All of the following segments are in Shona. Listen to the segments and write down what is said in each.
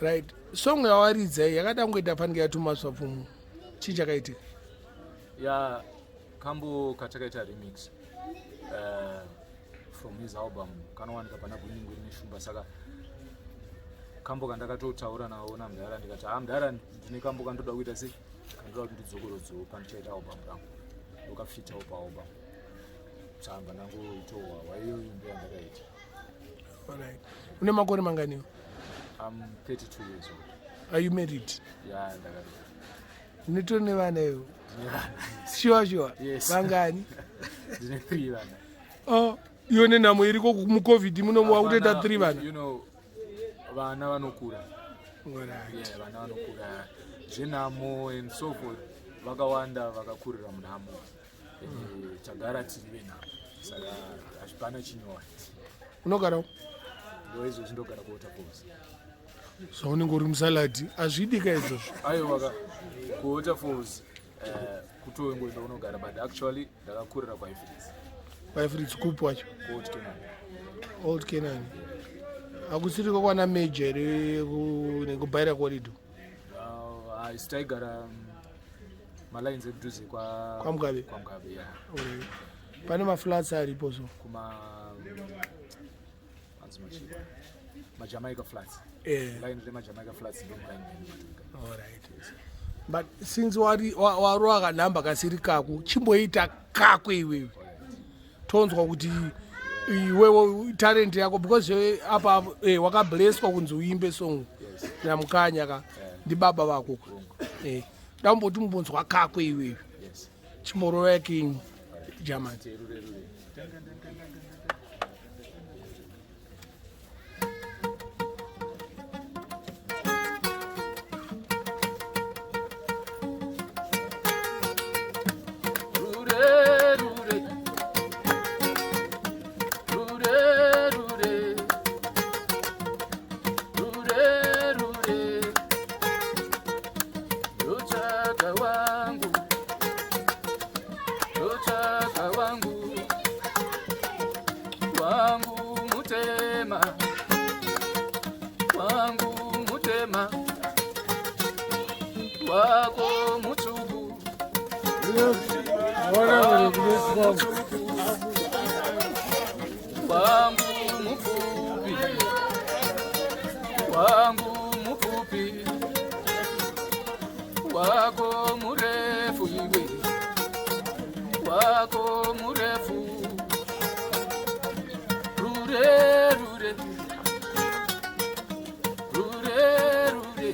Right, song yawaridza iyi yakada kungoita fanike yaThomas Mapfumo. Chii chakaitika? Ya, kambo katakaita remix from his album kanowanika pana Gwiningwini neShumba. Saka kambo kandakatotaura nawo namudhara, ndikati, ha, mudhara, ndine kambo kandoda kuita sei, kandoda kuti ndidzokorodzewo pandichaita album rangu, ndokafitawo paalbum. Tsamba ndangoitowa waiyoyo, ndo yandakaita. Alright. Une makore manganiwo? I'm 32 years old. Are you married? Ya, ndakati. Unotori nevana iwo? Ndine vana. Sure? Yes. Vangani? Ndine 3 vana. Oh, iwe nenhamo iriko muCovid muno, wakutoita Hapana, 3 vana? Vana vanokura. Alright. Yeah, vana vanokura zvenhamo and so forth. Vakawanda vakakurira munhamo. Tagara tiri venhamo, saka hazvipana chinyowani. Unogara? Ndo izvozvi ndogara kuWaterfalls. Zvaunenge uri musaladi, hazvidika izvozvo. Aiwa ka, kuWaterfalls kutongoenda unogara, but actually ndakakurira kwaIfrits. KwaIfrits kupi wacho? KuOld Canaan. Old Canaan hakusiriko kwana Major here, nekubhaira corridor? Isu taigara malines ekudhuze kwa KwaMugabe? KwaMugabe, yeah. Alright. Pane maflats aripo so? Kuma anzi machii, maJamaica Flats. Line remaJamaica Flats, ndo muline medu matoga. Alright. But since warova kanhamba kasiri kako, chimboita kako iwewe, tonzwa kuti iwewe talent yako, because apa wakablesswa kunzi uimbe song naMukanya ka, ndibaba vako. Damboti mumbonzwa kako iwewe. Chimborova king German. Rure rure. Rure rure. Rure rure. Rure rure. Ndotsvaka wangu. Ndotsvaka wangu. Wangu mutema. Wangu mutema. Wako mutsvuku. Wako mutsvuku. Wangu mupfupi. Wangu mupfupi. Wako murefu iwe. Wako murefu. Rure rure. Rure rure.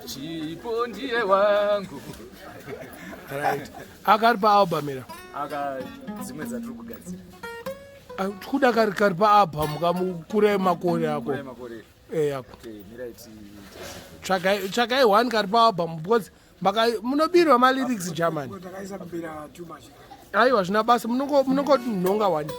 Chipo ndiye wangu. Right, akari paalbum ira? Aka dzimwe dzatiri kugadzira. Ah, kuda kari paalbum kamukure makore ako. Kure makore. Ako. Okay, mirai Tsvakai one kari paalbum, because munobirwa malyrics German. Takaisa mbira too much. Aiwa, zvina basa, munongonhonga one.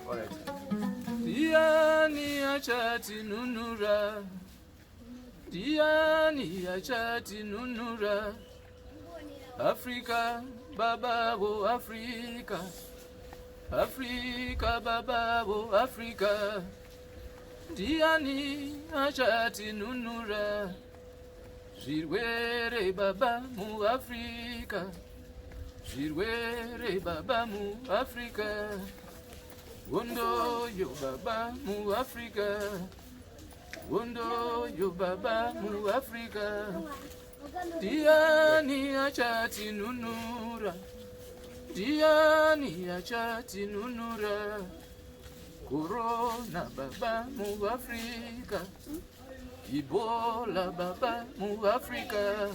Alright. Ndiani achatinunura? Ndiani achatinunura? Afrika babavo, Afrika, Afrika babavo, Afrika. Ndiani achatinunura? Zvirwere baba muAfrika, zvirwere baba muAfrika, hondoyo baba muAfrika, hondoyo baba muAfrika. Ndiani achatinunura? Ndiani achatinunura? Korona baba muAfrika, Ebola baba muAfrika,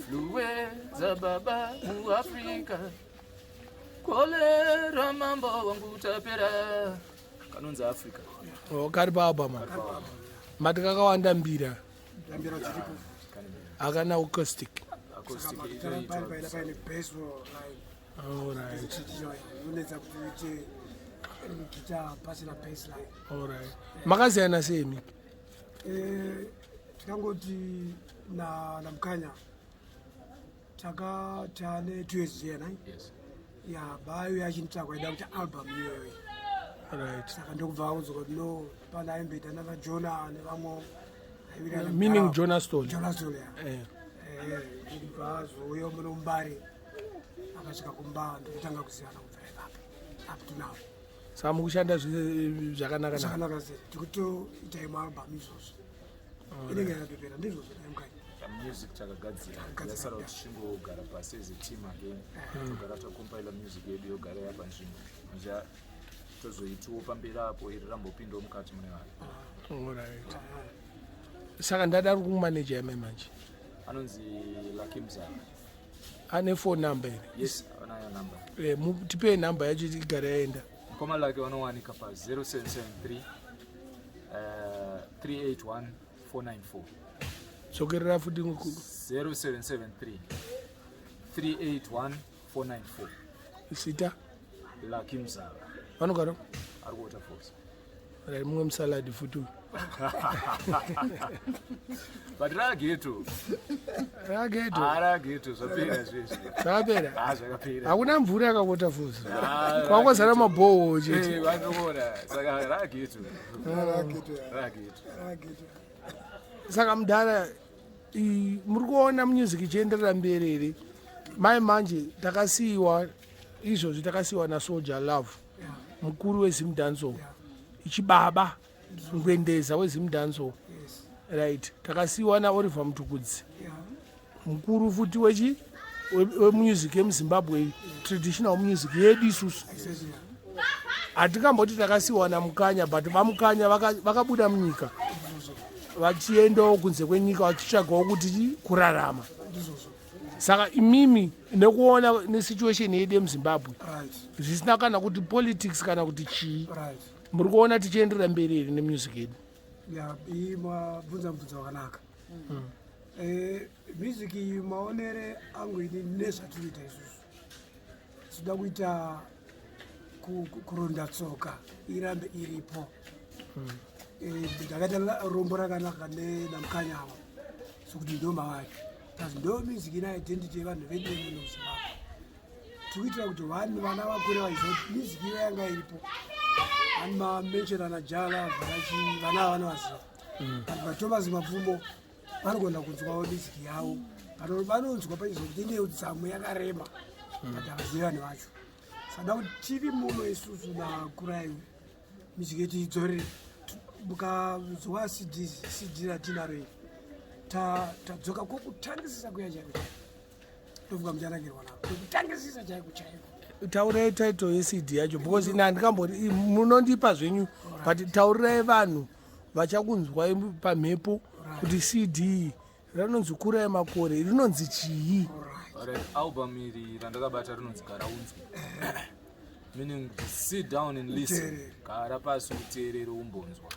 fluenza baba muAfrika, kolera mambo wangu tapera. Kanonzi Africa. Oh, kari paalbum aka. Mati kakawanda mbira. Mbira dziripo. Hakana acoustic. Acoustic Saka inoitwa paine paine bass line. Alright. Unetsa kuti uite guitar pasina bass line. Alright. Makaziyana sei? Tikangoti na namukanya taka tane 2 years ziyana. Yes. Ya, bayo yachinitsvakwa ida kuti album iyoyo. Saka ndokubva audzwa kuti no, pana aimboita navajona nevamwe. Meaning Jonah Stole. Jonah Stole, ya. Ndokubva azouya muno muMbare, akasvika kumba, ndokutanga kuzivana kubva ipapo up to now. Saka mukushanda zvakanaka na. Zvakanaka sei, tikutoita imwe album izvozvo, inenge yakatopera, ndizvozvo naimukanya. Music takagadzira. Takagadzira, Yasara kuti tichingogara pasi as a team again, togara tacompila music yedu, yogara yapanzvimbo, manje tozoitiwo pamberi apo iri rambopindawo mukati mune vanhu. Alright. Saka ndada ari kumaneja yamai manje? Anonzi Lucky Mzara. Ane phone number here? Yes, anayo number. Tipei nhamba yacho igare yaenda. Mukoma Lucky vanowanika pa 0773 381 494. Dzokerera futi. 0773 381 494. Sita? Lucky Mzara. Vanogara? Ari kuWaterfalls. Right, mumwe musaladi futi uyu. But rageto. Rageto. Rageto, zvapera zvezvi. Zvakapera? Ah, zvakapera. Hakuna mvura yakaWaterfalls? Ah, Kwakwazara mabhoho chete. Eh, vanoona, saka rageto, rageto. Saka mudhara, muri kuona music ichienderera mberi here? Mai manje takasiyiwa izvozvi, takasiyiwa naSoul Jah Love, mukuru weZimdancehall, ichibaba ngwendeza weZimdancehall. Right, takasiyiwa naOliver Mutukudzi, mukuru futi wechi wemusic yemuZimbabwe, traditional music yedu isusu. Hatikamboti takasiyiwa naMukanya, but vaMukanya vakabuda munyika vachiendawo kunze kwenyika vachitsvagawo kuti kurarama. Saka imimi, nekuona nesituation yedu yemuZimbabwe, zvisina kana kuti politics kana kuti chii, muri kuona tichienderera mberi here nemusic yedu? Ya, iyi mabvunza mubvunzo wakanaka. Music iyi, maonere angu ini nezvatinoita isusu, tinoda kuita kuronda tsoka irambe iripo. Ndakaita rombo rakanaka nenaMukanyawa, sokuti ndo mavake, because ndo music ina identity yevanhu vedu vemuno muZimbabwe. Tikuitira kuti vanhu vana vakure vachiziva kuti music iyo yanga iripo. Vanhu mamenshera naJala vanachi vana ava vanovaziva, but vaThomas Mapfumo vanogona kunzwawo music yavo. Vanonzwa paizvo kuti ine udzamu yakarema, but havazivi vanhu vacho. Saka kuti tiri muno isusu nakurai, music yedu idzorere. Mukanzwa CD ratinaro iri, tadzoka kwokutangisisa kuya chaiko chaiko. Ndofunga muchanakirwa nako, kwokutangisisa chaiko chaiko. Taurai title yeCD yacho, because ine handikambori munondipa zvenyu, but taurirai vanhu vachakunzwai pamhepo kuti CD rinonzi Kurai Makore rinonzi chii? Alright, album iri randakabata rinonzi Gara Unzwe, meaning to sit down and listen. Uteerere. Gara pasi uteerere, umbonzwa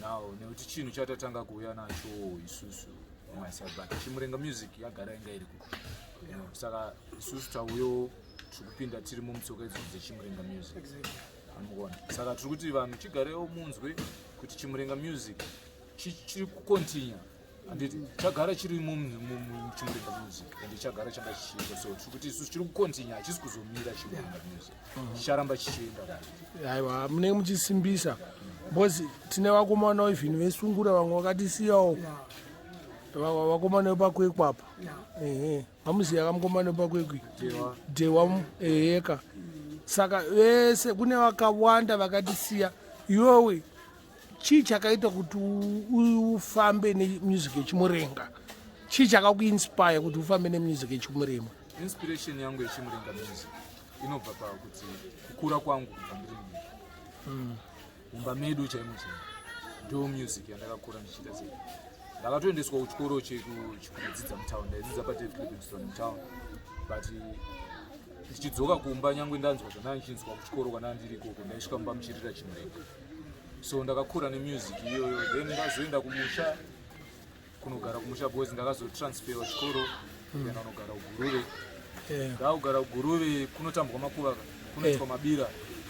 now, nekuti chinhu chatatanga kuuya nacho isusu myself, but Chimurenga music yagara inga iri ku. Saka isusu tauyo tiri kupinda tiri mumutsoka idzodzo dzeChimurenga music. Anokuona, saka tiri kuti vanhu chigarewo munzwe kuti Chimurenga music chiri kucontinue, handiti? Chagara chiri muChimurenga music ende chagara changa chichiita, so tiri kuti isusu chiri kucontinue, hachisi kuzomira. Chimurenga music chicharamba chichienda mberi. Aiwa, munenge muchisimbisa, because tine vakomana even vesungura vamwe vakatisiyawo. Vakomana vepaKwekwe apa. Ehe, vamuziya kamukomana wepaKwekwe? Dewa. Dewa, eheka. Saka vese kune vakawanda vakatisiya. Iwewe chii chakaita kuti ufambe nemusic yeChimurenga? Chii chakakuinspire kuti ufambe nemusic yeChimurenga? Inspiration yangu yeChimurenga music inobva pakuti kukura kwangu kubva ndiri mudiki, mumba medu chaimo chaimo ndo music yandakakura ndichiita. Sei ndakatoendeswa kuchikoro chekudzidza mutown, ndaidzidza paDavid Livingstone mutown, but ndichidzoka kumba, nyangwe ndanzwa zvandanga ndichinzwa kuchikoro kwandaa ndiri ikoko, ndaisvika mumba muchirira Chimurenga. So ndakakura nemusic iyoyo, then ndazoenda kumusha, kunogara kumusha, because ndakazotransferwa chikoro, kuenda kunogara kuGuruve. Ndakugara kuGuruve, kunotambwa makuva, kunoitwa mabira,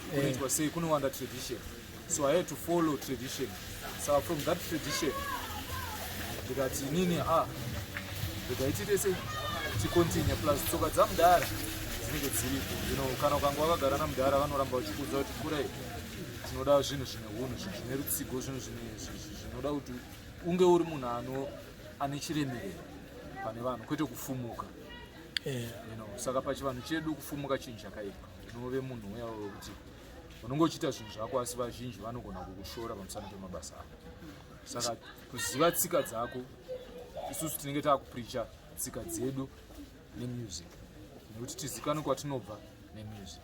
kunoitwa sei, kunowanda tradition, so I had to follow tradition. Saka from that tradition ndikati inini, ah, regai tiite sei, ticontinue. Plus tsoka dzamudhara dzinenge dziripo. Kana ukanga wakagara namudhara, vanoramba vachikuudza kuti kurai, tinoda zvinhu zvine unhu, zvinhu zvine rutsigo, zvinhu zvinoda kuti unge uri munhu ane chiremerero pane vanhu, kwete kufumuka. Saka pachivanhu chedu kufumuka chinhu chakaipa. Unove munhu uya wekuti unonge uchiita zvinhu zvako, asi vazhinji vanogona kukushora pamusana pemabasa ako. Saka kuziva tsika dzako, isusu tinenge taakupreacha tsika dzedu nemusic, nekuti tizikanwe kwatinobva nemusic.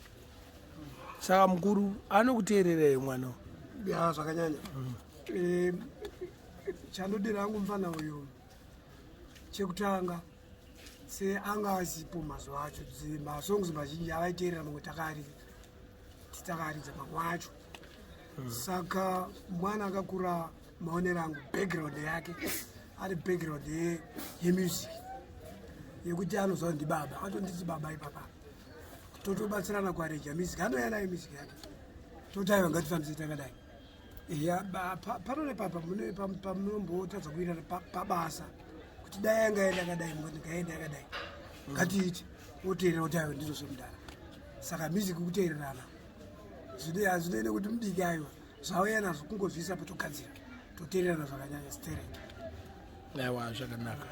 Saka mukuru anokuteererai mwana? Ya, zvakanyanya. Chandodira hangu mufana uyu chekutanga, seanga asipo mazuva acho, masongs mazhinji avaiteerera mamwe takaridza mamwe acho. Saka mwana akakura, maonero angu, background yake ari background yemusic, yekuti anoziva kuti ndibaba, atonditi baba ipapa, totobatsirana kuarrange music. Anouya nayo music yake, toti aiwa, ngatifambise takadai. Eya, pano nepapa mune pamunombotadza kuwirirana pabasa, kuti dai angaenda akadai, mukati ngaenda akadai, ngatiite, oteerera kuti aiwa, ndizvo zvemudara. Saka music kuteererana, hazvinei nekuti mudiki. Aiwa, zvauya nazvo kungozviisa patogadzira, toteererana zvakanyanya stereki. Aiwa, zvakanaka.